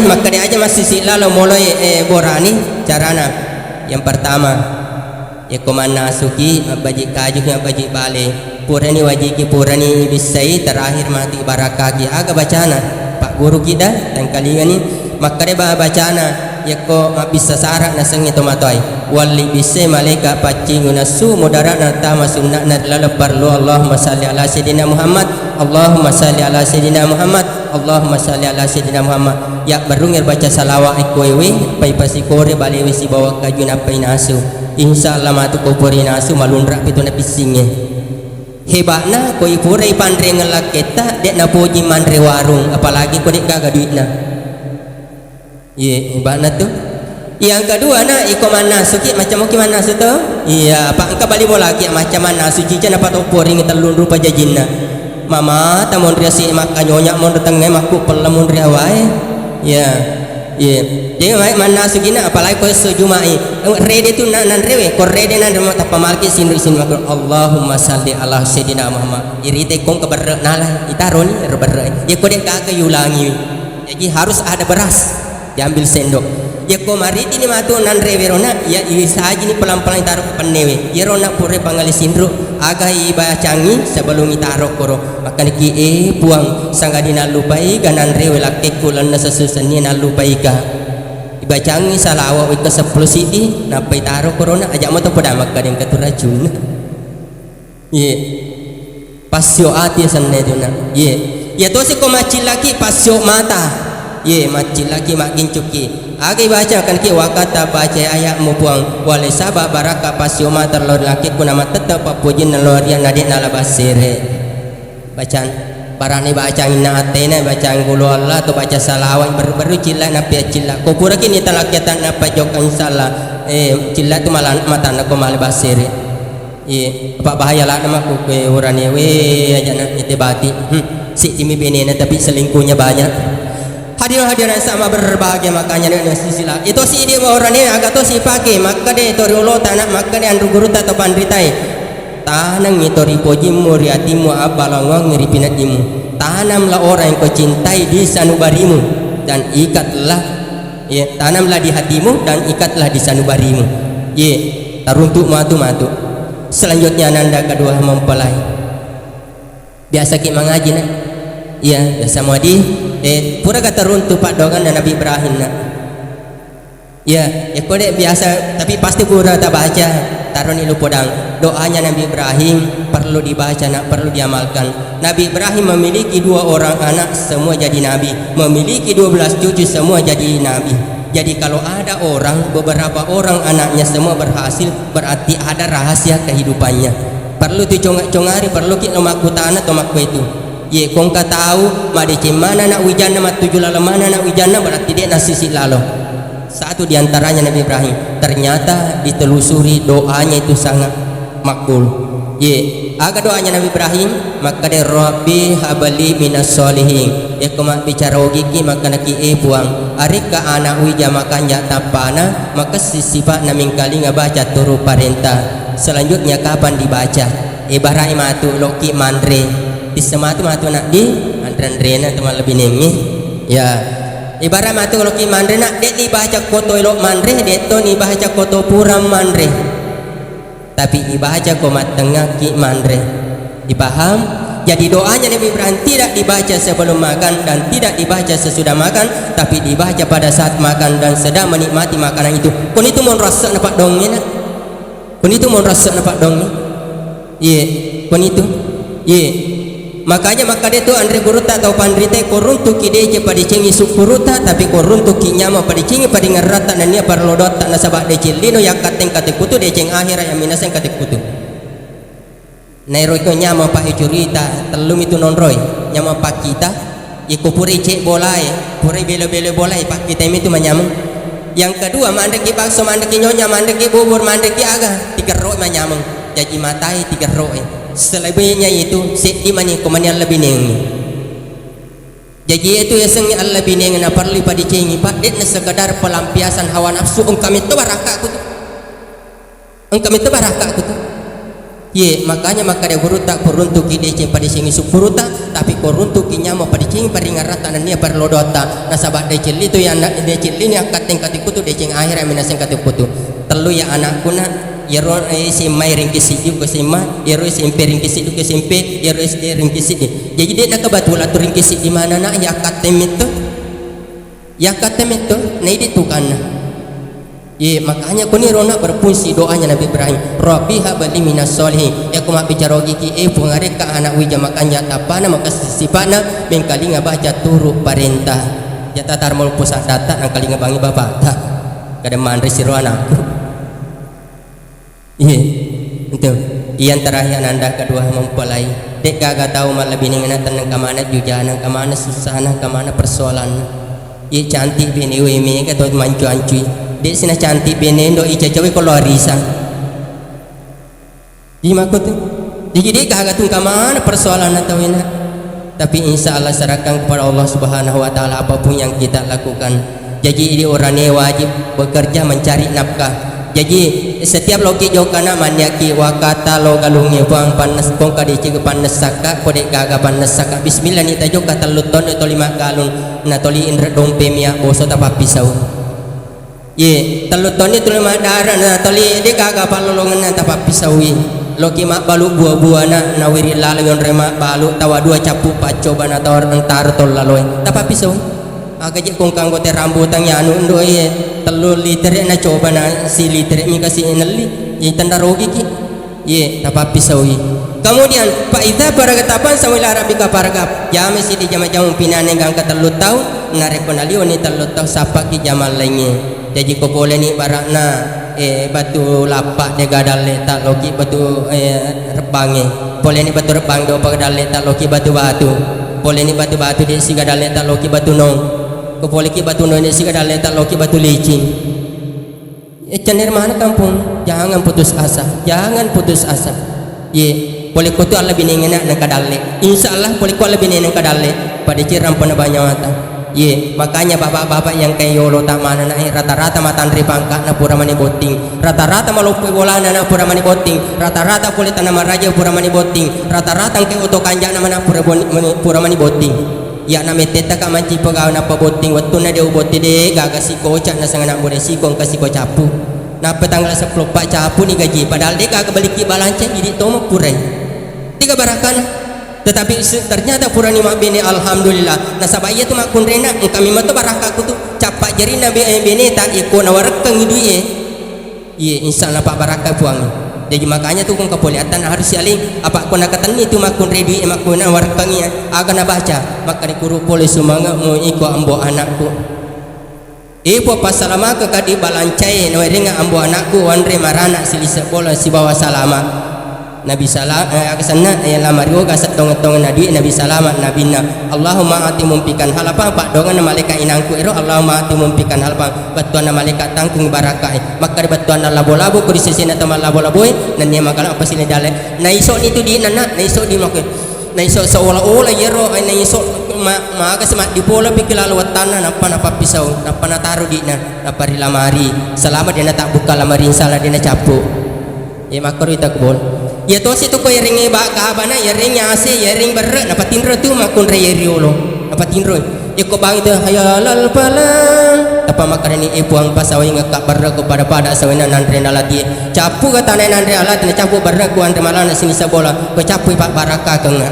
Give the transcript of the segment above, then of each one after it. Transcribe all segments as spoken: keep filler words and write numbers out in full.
Makkeda aja massisi lalo moloi, eh, borani carana. Yang pertama, yakko mannasuki, mabbaji kajuki, mabbaji bale. Purani wajiki, purani bissai, terakhir mati barakaki. Aga bacana? Pak guru kida, tangkalingani. Makkeda ba bacana, yakko mabbissa sara nasengnge tomatoai. Walli bissai malaika paccingu nassu, mudaratna tama sunna'na ri laleng parlu. Allahumma salli ala sayyidina Muhammad. Allahumma salli ala sayyidina Muhammad. Allahumma salli ala sayyidina Muhammad. Ya berrungngi baca salawat ekkoewe, pai pasikore balewe sibawa kaju nappai nasu. Insya Allah matu ko pura nasu malunra pitu na pissingnge. Heba'na ko ipurai panrengeng lakketta, dek napoji manre warung, apalagi ko dek gaga duitna. Ye, heba'na tu. Yang kedua na, iko mannasuki, macam muki mannasu tu? Iya, apa engka bali bolaki macam mannasu cica napatopporing tellung rupa jajinna. Mamata monri asi makkanyonya monri tengngai makku pella monri awae. Ya. Iya. Jadi mai mannasu gina apalagi ko esso Juma'i. Rede tu na nanrewe, ko rede nanre mo tappa malki sinru isin makku Allahumma salli ala sayyidina Muhammad. Irite kong keberre nala itaroni reberre. Ya ko dek gaga yulangi. Jadi harus ada beras. Diambil sendok. Yakko maritini matu nanre werona, ya iwisajini pelang-pelang itaro ke pennewe. Iyaro na pura pangali sinru, aga ibacangi sebelum itaro koro. Makkanaki, eh, Puang, sangadi nallupai ga nanrewe lakkekku lenna sesu senni nallupai ka. Ibacangi salawa wekka seppulo siddi, nappa itaro korona, aja mo to poda makkadeng ketu racun. Ye. Passio ati senna itu na. Ye. Ya tosi ko maccillaki passio mata. Ye, maccillaki maggincukki. Aga ibaca kan ki wakata baca ayatmu Puang. Wale saba baraka passio mata lo laki ku nama tette pappojinna lo rian na dek nala bassere. Bacaan barani bacaan inna atena bacaan gulu Allah atau baca salawat baru-baru cilla na pia cilla. Ko pura kini talakkiatan na pajok insyaallah. Eh, cilla tu malah mata na ko male bassere. Iye, apa bahaya ladde makku kue urane we ajana ite bati. Hmm, siddimi benena tapi selingkuhnya banyak. Hadirin hadirat sama berbahagia makanya nih sisila. Itu si dia urane aga to si pake makkade to riolo tanak makkade anru guru ta to panritai. Tanang itu ri pojimmu ri atimu abba lawang ri pinaddimu. Tanamlah orang yang kau cintai di sanubarimu dan ikatlah Ye, tanamlah di hatimu dan ikatlah di sanubarimu. Ye, taruntuk matu-matu. Selanjutnya nanda kedua mempelai. Biasa ki mangaji na. Iya, biasa modi. Eh, pura kata runtuk paddoangan Nabi Ibrahim na. Iya, ya kode biasa tapi pasti pura tabaca. Taroni lu podang. Doanya Nabi Ibrahim perlu dibaca nak perlu diamalkan. Nabi Ibrahim memiliki dua orang anak, semua jadi nabi. Memiliki dua belas cucu, semua jadi nabi. Jadi kalau ada orang, beberapa orang anaknya semua berhasil, berarti ada rahasia kehidupannya. Perlu tu conga-congari, perlu ki lo makkutana to makkuetu. Ye kongka tahu, madeceng mana nak wijanna, mattuju laleng mana nak wijanna, berarti dia nasisi lalo. Satu di antaranya Nabi Ibrahim. Ternyata ditelusuri doanya itu sangat makbul. Ye, aga doanya Nabi Ibrahim? Makkada, "Rabbi habli minas solihin." Yakko mabbicara ogiki, makkanaki, "Eh Puang, arekka anak wija makanja tappana, makessing sipa'na mingkalinga baca turu parenta. Selanjutnya kapan dibaca?" Ibarai matu lokki manre. Tisse matu matu nak di anre-anrena tu mallebinengngi. Ya. Ibarat matu lokki manre nak, dek dibaca koto elo manre, dek to nibaca koto purang manre. Tapi dibaca ko mattengngaki manre. Dipaham? Jadi doanya Nabi Ibrahim tidak dibaca sebelum makan dan tidak dibaca sesudah makan, tapi dibaca pada saat makan dan sedang menikmati makanan itu. Konitu monro asse'na paddongngena. Konitu monro asse'na paddongngena. Iye, konitu. Iye. Makanya makkada tu anre gurutta tau panrita, ko runtuki deceng padecengi sukkuruta, tapi ko runtuki nyameng padecengi padingerratta nennia parello doatta, nasaba deceng lino yakkatteng katekkutu, deceng ahera yang minaseng katekkutu. Nairo iko nyameng pa icurita, tellumi tu nonroi, nyameng pakkita, iko purai cek bolae, purai belo-belo bolae, pakkita mitu manyameng. Yang kedua, manreki bakso, manreki nyonya, manreki bubur, manreki aga, tigerroi manyameng. Jaji matai tigerroi. Selebihnya itu, seddi mani ko mani allebinengi. Jaji itu yasengnge allebinengi na parellu padecengi, Pak, dekna sekedar pelampiasan hawa nafsu, engka metto barakka kutu. Engka metto barakka kutu. Ye, makanya makkeda gurutta, ko runtuki deceng padecengi sukkuruta, tapi ko runtuki nyameng padecengi paringaratta nennia parellodoatta. Nasaba deceng litu yana, deceng lini akkatteng katikkutu, deceng ahera minaseng katikkutu. Tellu ya anakku na, yero, eh, S M A ringki siddi ko S M A, yero S M P ringki siddi ko S M P, yero S D ringki siddi. Jadi de nakabatu latu ringki siddi mana na ya akkatteng metto. Ya akkatteng metto, na idi tukanna. Ye, makanya koni rona berfungsi doanya Nabi Ibrahim, "Rabbi habli minas sholihin." Yakko mabbicara ogiki, eh, Puang, arekka anak wija makanja tappana, maka sipa'na mengkalinga baca turu parenta. Jata tarmo pusa data nangkalinga bangi bapata. Kada manre siro anakku. Iye, itu. Yang terakhir ananda kedua mempelai. Dek gaga tau mallebinengenna tenneng kamana jujana, kamana susana, kamana persoalanna. Iye cantik bene we mega to mancu-ancui. Dek sina cantik bene ndo icacawi ko lo arisan. Iye makkutu. Jadi dek gaga tu kamana persoalanna tau ina. Tapi insya Allah serahkan kepada Allah Subhanahu wa Ta'ala apapun yang kita lakukan. Jaji idi orane wajib bekerja mencari nafkah. Jaji setiap loki jokana manniaki wakata lo galungnge puang pannes kongka decega pannessakka ko dek gaga pannessakka bismillah ni tajokka tellu tonni toli maggalung na toli inre dompe mia boso tapappisau. Ye, tellu tonni tuli maddara na toli de gaga pallolongenna tapappisaui. Loki mabbalu bua-buana na wiri lalo yonre mabbalu tawa dua cappu paccoba na tawar entaro tollaloe. Tapappisaui. Aga je kong kanggo te rambutan ya anu ndo ye tellu litere na coba na si litere mi kasi nelli. Ye tenda rogiki. Ye, tapappisaui. Kemudian, fa idza faragta fansab ila rabbika farghab. Jama sidi jama-jama pinane gangka tellu tau, narekko nalioni tellu tau, sappaki jama laingnge. Jaji ko poleni barakna, eh, batu lappa dega dalle ta loki batu, eh, rebbangnge. Poleni batu rebbangnge dopa dalle ta loki batu-batu. Poleni batu-batu de siga dalle ta loki batu nong. Ko poleki batu nong de siga dalle ta loki batu licin. Eccanner mana kampung, jangan putus asa, jangan putus asa. Ye, pole ko tu Allah binengena nengka dalle. Insya Allah pole ko Allah binengena nengka dalle. Pada cirang pena banyawata. Ye, makanya bapak-bapak yang kayak yolo tak mana na, eh, rata-rata matanre pangkatna pura mani botting. Rata-rata maloppoi bolana na pura mani botting. Rata-rata pole tana maraja pura mani botting. Rata-rata engke oto kanjana mana pura boni-, mani-, pura mani botting. Iyana mettetta ka manci pegawai nappa botting, wettunna de ubotting de gaga sikoca naseng anak muda siko engka siko cappu. Nappa tanggal seppulo empat cappu ni gaji, padahal de gaga beliki balanca idi to mappurai. Tiga barakana. Tetapi se-, ternyata purani mabbene alhamdulillah. Nasaba iya tu makkunrena engka memang to barakakku tu cappa jarinna be-, beneta iko nawarekkeng dui e. Iye, insya Allah pabbarakkai Puangnge. Jaji makanya tu kong kapoleatta na harus sialing. Apa ko nakatenni tu makkunrai dui e makkuna warekkangi aga nabaca. Makkani kuru pole sumange'mu iko ambo anakku. E Puang passalamaka kadi balancae nawerenga ambo anakku wanre marana silise bola sibawa salama. Nabi Sala-, eh, aga senna, eh, la mariwoga settongeng-tongenna dui Nabi Salama, nabinna, "Allahumma ati mumpikan halafan," paddoangenna malaika inangku ero, "Allahumma ati mumpikan halafan," bettuanna malaika tangkung barakkae. Makkeda bettuanna labo-labo ko ri sesena to mallabo-laboe, nennia magala apa sini dale. Naisoni tu dui nanna, naiso di makkue. Naiso seolah-olah iyaro, eh, naiso ma-, maga sema dipola pi ki lalo wettanna, nappa napappisau, nappa nataro di'na, nappa ri lamari. Selama de natabbuka lamari, insya Allah de nacappu. Iya makkoro ita kubol. Iya tosi tu ko iring ba kabana, iring ase, iring berre, napatinro tu makkunrai riolo. Napatinro. Iko bang itu hayalal falah. Tapa makkarani e Puang pasawai ngekka berre ko pada-pada sawena nanre nalati. Cappu ga tanai nanre alati na cappu berre ko anre malana sini sabola. Ko cappu pak barakka kenga.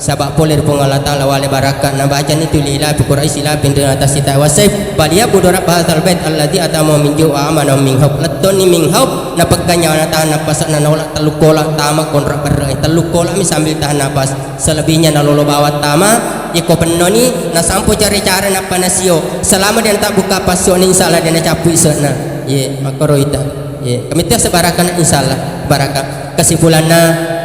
Saba' pole ri Puang Allah Ta'ala wale barakka'. Nabacani tu lilafi Quraish ilafihim rihlata sita'i wassaif, falyabudu rabba hadzal bait alladzi at'amahum min ju' wa amanahum min khauf. Lettonni min khauf, napegga nyawana tahan napasa'na naola tellu kola tama konra' berre'. Tellu kola mi sambil tahan napas. Selebihnya nalolo bawang tama, iko pennoni, nasampo care-care nappa nasio. Selama de' natabbuka passio ni, insya Allah de' nacappu ise'na. Ye, makkoro ita. Ye, kamitu sebarakana, insya Allah. Baraka. Kesimpulanna,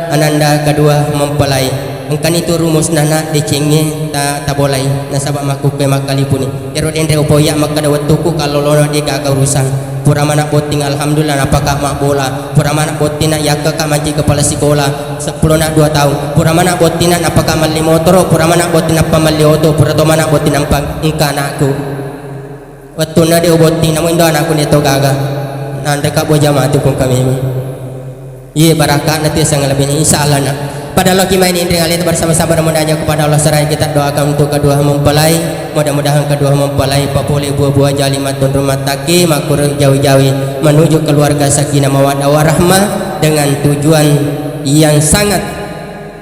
ananda kedua mempelai. Engkani tu rumusna na decengnge ta-, tabolai, nasaba' makkukkoe makkalipuni. Ero denre upoya makkeda wettuku kallolono de' gaga urusan. Pura mana' botting, alhamdulillah, napaka' mabbola. Pura mana' botting na' yakkaka' mancaji kepala sikola, seppulo na' dua taung. Pura mana' botting na' napaka' melli motoro, pura mana' botting nappa melli oto, pura to mana' botting nampa engka anakku. Wettunna de' ubotting, namo indo anakku de' to gaga. Nanreka' boja matu kung kamimi. Iye barakatna tu yang lebih ini, insya Allah nak. Pada Allah kimai ini ring aleta bersama-sama dan mengajak kepada Allah, seraya kita doakan untuk kedua mempelai. Mudah-mudahan kedua mempelai papole buah-buah jali matun rumah taki, makuru jawi-jawi menuju keluarga sakinah mawaddah warahmah dengan tujuan yang sangat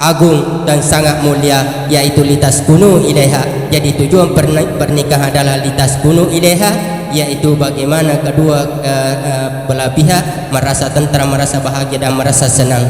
agung dan sangat mulia, yaitu litaskunu ilaiha. Jadi tujuan perne-, pernikahan adalah litaskunu ilaiha, yaitu bagaimana kedua, eh, eh, belah pihak merasa tentram, merasa bahagia dan merasa senang.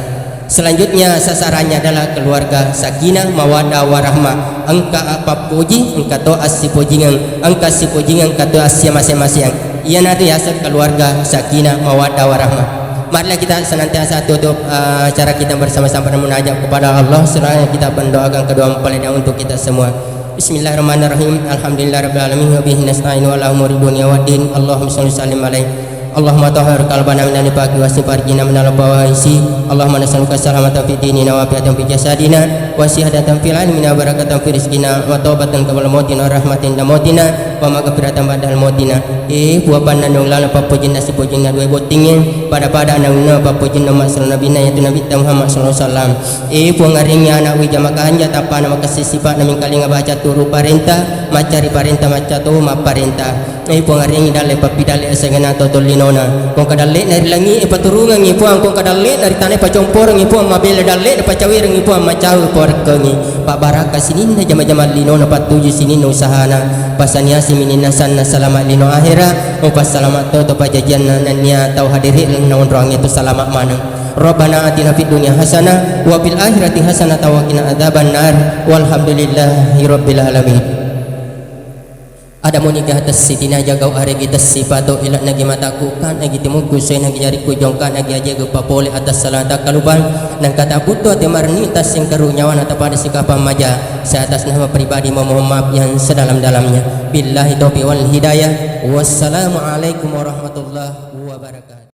Selanjutnya sasarannya adalah keluarga sakinah mawaddah warahmah. Engka pappoji, engka to assipojingeng, engka assipojingeng, engka to assia masing-masing. Iyanatu yaseng keluarga sakinah mawaddah warahmah. Marilah kita senantiasa tutup, eh, acara kita bersama-sama dan munajat kepada Allah. Selanjutnya kita mendoakan kedua mempelai dan untuk kita semua. Bismillahirrahmanirrahim. Alhamdulillahirabbil alamin, wa bihi nasta'in ala umuri dunya waddin. Allahumma shalli sallim alaihi. Allahumma tahhir qalbana minal nifaqi wa farrijna minal fawahishi. Allahumma nas'aluka salamatan fi dinina wa afiatan fi jasadina wa sihadatan fil ilmina wa barakatan fi rizqina wa taubatan qabla mautina wa rahmatan inda mautina wa maghfiratan ba'da mautina. Eh, Puang, pannanung lalo pappojinna sipojinna dua bottingnge, pada-pada nanunna pappojinna Umma sallallahu nabinna, yaitu Nabitta Muhammad sallallahu alaihi wasallam. Eh, Puang, aringi anak wijama kanja, tappana makessing sipa'na mingkalinga baca turu parenta, maccari parenta, macca to mapparenta. Eh, Puang, aringi dalle pappidalle asengena to tollinona. Kong kadalle'na ri langi'e paturungangi, Puang, kong kadalle'na ri tanae pacomporengi, Puang, mabela dalle'na pacawerengi, Puang, macawe porekkengi. Pabbarakka sininna jama-jamang linona, pattuju sininna usahana, pasaniasi mininna sanna salama lino ahera, mupassalama to to pajajianna nennia tau hadiri naonroangnge tu salama maneng. Rabbana atina fid dunya hasanah wa fil akhirati hasanah wa qina adzabannar. Walhamdulillahi rabbil alamin. Ada muni ga tessi tinaja gau aregi tessi pato ilak nagi mataku kan nagi timukku soi nagi jariku jongka nagi aje ge papole atas salah takkalupa. Nangka tabuttu ate marni tassingkaru nyawana tapada sikapang maja. Saya atas nama pribadi memohon maaf yang sedalam-dalamnya. Billahi taufiq wal hidayah. Wassalamualaikum warahmatullahi wabarakatuh.